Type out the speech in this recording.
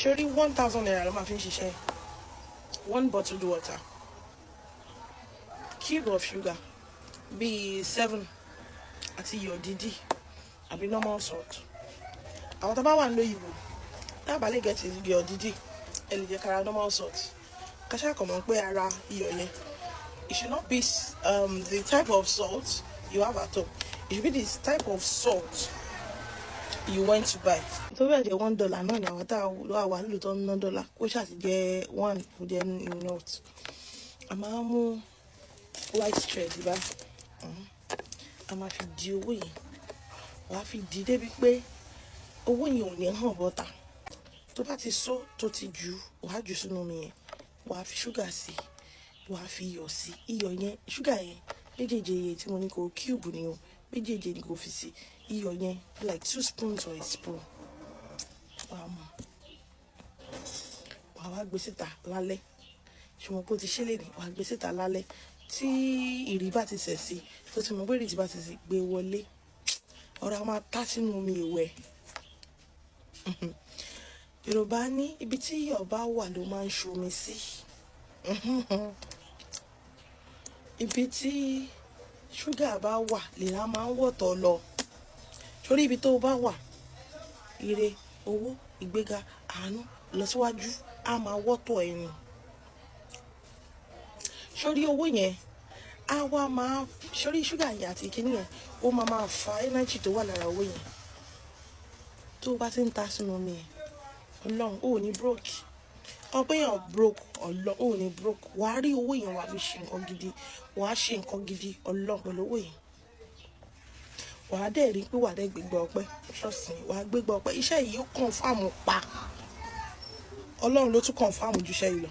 Ṣorí ₦1,000 ló máa fi ń ṣiṣẹ́. One bottled water, cube of sugar bíi seven, àti iyọ̀ dídì àbí normal salt. Àwọn tó bá wà nílò ìbò, tá a bá lè get iyọ̀ dídì, ẹ lè jẹ́ kára normal salt. Ká ṣáà kàn mọ̀ pé ara iyọ̀ yẹn, it should not be the type of salt you have at home. It should be the type of salt you went to buy. Tó bẹ́ẹ̀ jẹ́ $1 náà ni àwọn tá a wà nílùú tó ń ná dọ́là, kó ṣáà ti jẹ́ one, kó jẹ́ not. A máa mú white thread bá, a máa fi di owó yẹn. Wàá fi di débi pé owó yẹn ò ní hàn bọ́ta. Tó bá ti só, tó ti jù, wàá jù sínú omi yẹn, wàá fi ṣúgà sí, wàá fi iyọ̀ sí. Iyọ̀ yẹn, ṣúgà yẹn méjèèjì, iye tí mo ní kó cube ni o, méjèèjì ni kò fi sí. Iyọ̀ yẹn, like two spoons or a spoon. Wàá mú, wàá wá gbé síta lálẹ́. Ṣùgbọ́n kó ti ṣe lè ní, wàá gbé síta lálẹ́. Tí ìrì bá ti sẹ̀ sí, tó ti mọ̀ pé ìrì bá ti sẹ̀, gbé wọlé. Ọ̀rọ̀ a máa tá sínú omi ìwẹ̀. Yorùbá ní ibi tí iyọ̀ bá wà ló máa ń ṣomi sí. Ibi tí ṣúgà bá wà lèèrà máa ń wọ̀tọ̀ lọ. Torí ibi tó bá wà, ire, owó, ìgbéga, àánú, ìlọsíwájú á máa wọ́tọ̀ ẹni. Sórí owó yẹn á wá máa, sórí ṣúgà yẹn àti kíní yẹn, ó máa máa fa energy tó wà lára owó yẹn. Tó o bá ti ń ta sínú omi yẹn, Ọlọ́run, ò ní broke. Ọpẹ́ yẹn broke, Ọlọ́run, ò ní broke. Wàá rí owó yẹn, wàá fi ṣe nǹkan gidi, wàá ṣe nǹkan gidi, Ọlọ́run, pẹ̀lú owó yẹn. Wàá dẹ̀ rí pé wàá dẹ̀ gbégbá ọpẹ́. Trust me, wàá gbégbá ọpẹ́. Iṣẹ́ yìí ó confirm pa. Ọlọ́run ló tún confirm ju iṣẹ́ yìí lọ.